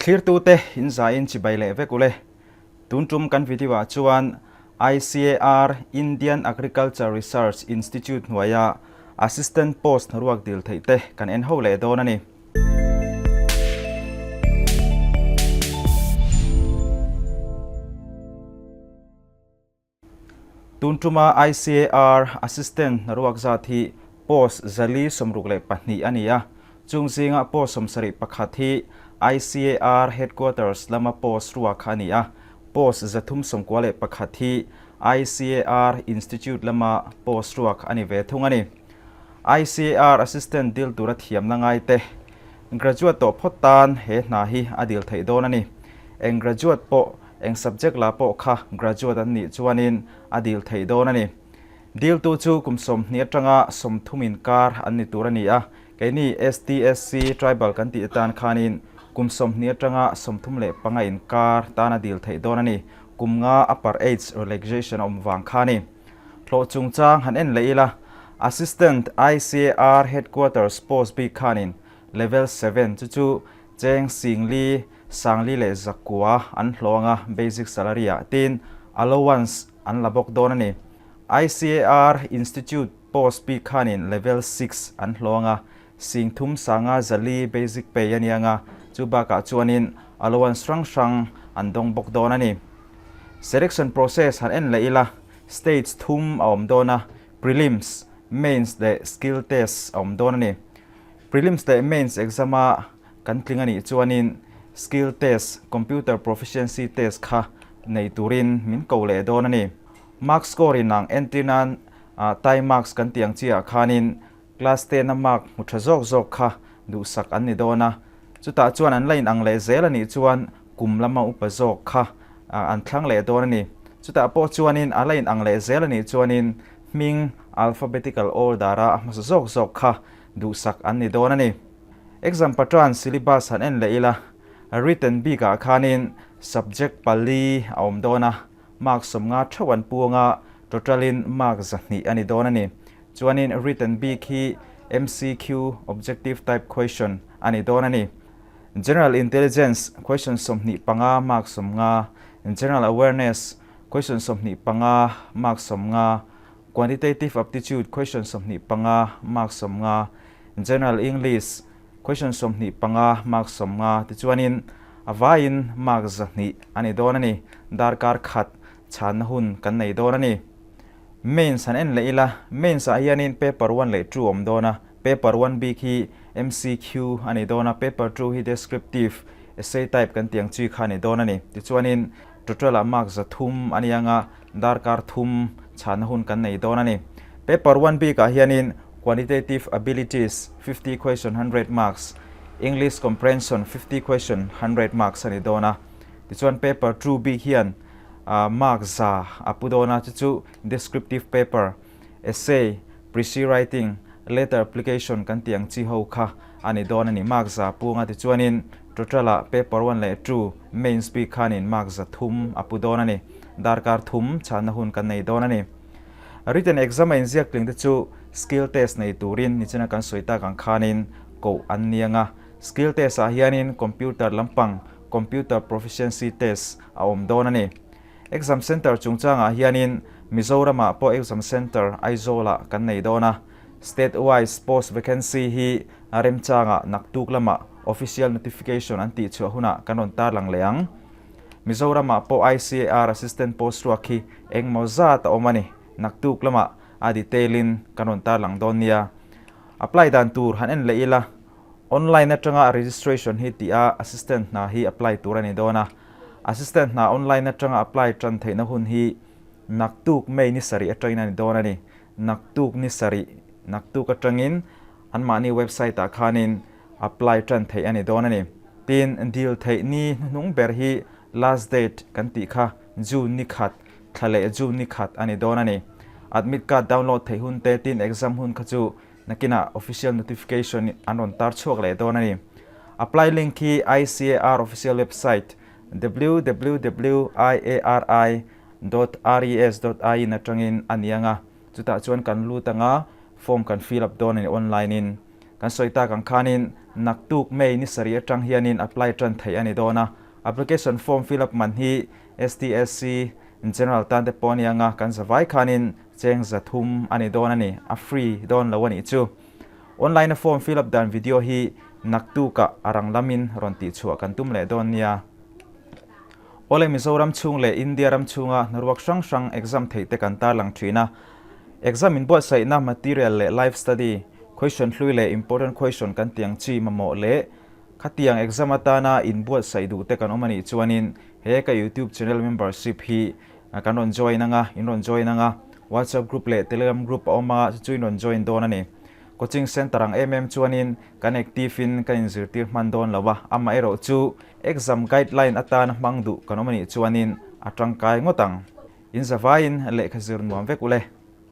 Thlirtute in zaiin chibai leh vek ule. Tun tum kan video ah chuan ICAR, Indian Agriculture Research Institute hnuaia Assistant Post hnaruak dil theih te kan en ho leh dawn a ni. Tun tuma ICAR Assistant hnaruak zat hi post 462 a ni a, chung zinga post 71 hi ICAR Headquarters lama post ruak a ni a, post 391 hi ICAR Institute lama post ruak a ni ve thung a ni. ICAR Assistant dil tura thiamna ngai te graduate tawh phawt tan he hna hi a dil theih dawn a ni. Eng graduate pawh Eng subject la pawh kha graduate an nih chuanin a dil theih dawn a ni. Diltu chu kum 20 atanga 30 inkar an ni tur a ni a, keini ST, SC, Tribal kan tih atan khanin kum 20 atanga 35 inkar tan a dil theih dawn a ni, kum nga upper age relaxation a awm vang kha a ni. Hlawh chungchang han en leh ila, Assistant ICAR Headquarters post bik khanin Level 7 chu chu Cheng Singli, Sangli leh Zakua an hlawng a, basic salary ah tin allowance an la bawk dawn a ni. ICAR Institute post bik khanin level 6 an hlawng a, Sing thum sanga zali basic pay a nia nga, chu bakah chuanin allowance hrang hrang an dawng bawk dawn a ni. Selection process han en leh ila, stage thum a awm dawn a, prelims, mains leh skill test a awm dawn a ni. Prelims leh Mains exam a kan tling a nih chuanin Skill Test, Computer Proficiency Test kha nei turin min ko leh dawn a ni. Mark score in ang entir nan tie marks kan tih ang chi ah khanin class 10 a mark hmu tha zawk zawk kha duhsak an ni dawn a. Chutah chuan an la in ang leh zel a nih chuan kum lama upa zawk kha an thlang leh dawn a ni. Chutah pawh chuanin a la in ang leh zel a nih chuanin hming alphabetical order a hmasa zawk zawk kha duhsak an ni dawn a ni. Exam pattern syllabus han en leh ila, written bikah khanin subject pali a awm dawn a, mark 50 theuh an pu anga total in mark 200 a ni dawn a ni. Chuanin written bik hi MCQ, objective type question, a ni dawn a ni. General intelligence question 25 mark 50, general awareness question 25 mark 50, Quantitative Aptitude question 25 mark 50, General English question 25 mark 50 tichuanin a vaiin mark 200 a ni dawn a ni. Darkar khat chhanna hun kan nei dawn a ni. Mains han en leh ila, Mains ah hianin paper 1 leh 2 awm dawn a, paper 1 bik hi MCQ a ni dawn a, paper 2 hi descriptive essay type kan tih ang chi kha a ni dawn a ni. Tichuanin total ah mark 300 a ni anga, darkar thum chhanna hun kan nei dawn a ni. Paper 1 bikah hianin Quantitative Abilities 50 question 100 marks, English Comprehension 50 question 100 marks a ni dawn a. Tichuan paper 2 bik hian mark 100 a pu dawn a, chu chu Descriptive Paper, Essay, Precis Writing, Letter Application kan tih ang chi ho kha a ni dawn a ni. Mark 100 pu anga tichuanin total ah paper 1 leh 2 mains bik khanin mark 300 a pu dawn a ni. Darkar thum chhanna hun kan nei dawn a ni. Written exam a inziak tling te chu skill test nei turin nichina kan sawi tak ang khanin koh an ni anga. Skill test ah hianin computer lampang computer proficiency test a awm dawn a ni. Exam center chungchangah hianin Mizoramah pawh exam center Aizawlah kan nei dawn a. State wise post vacancy hi remchangah naktuk lamah official notification an tihchhuah hunah kan rawn tarlang leh ang. Mizoramah pawh ICAR assistant post ruak hi engmaw zat a awm a ni. Naktuk lamah a detail in kan rawn tarlang dawn nia. Apply dan tur han en leh ila, online atanga registration hi tih a assistant hna hi apply tur a ni dawn a. Assistant hna online atanga apply tan theihna hun hi naktuk May ni sarih atangin a ni dawn a ni. Naktuk ni sarih, naktuk atangin anmahni website ah khanin apply tan theih a ni dawn a ni. Tin, dil theih ni hnuhnung ber hi last date kan tih kha June ni khat, thla leh June ni khat a ni dawn a ni. Admit card download theih hun te tin exam hun kha chu nakinah official notification an rawn tar chhuak leh dawn a ni. Apply link hi ICAR official website www.iari.res.in atangin a ni anga, chutah chuan kan lut anga form kan fill up dawn a ni online in. Kan sawi tak ang khanin Naktuk May ni sarih atang hianin apply tan theih a ni dawn a. Application form fill up man hi STSC General tan te pawh a ni anga kan zavai khanin cheng 300 a ni dawn a ni, a free dawn lo a nih chu. Online a form fill up dan video hi naktukah a rang lamin rawn tihchhuah kan tum leh dawn nia. Awle Mizoram chhung leh India ram chhunga hnaruak hrang hrang exam theih te kan tarlang thin a. Exam inbuatsaihna material leh life study, question hlui leh important question kan tiang chi mamawh leh khatiang exam atana inbuatsaih duh te kan awm a nih chuanin he ka YouTube channel membership hi kan rawn join anga, in rawn join anga, WhatsApp group leh Telegram group a awm a, chu chu in rawn join dawn a ni. Coaching center ang em em chuanin kan active in kan inzirtir hman dawn lo a, amaherawh chu exam guideline atana hmang duh kan awm a nih chuanin a tangkai ngawt ang. In zavaiin lehkha zir nuam vek ule.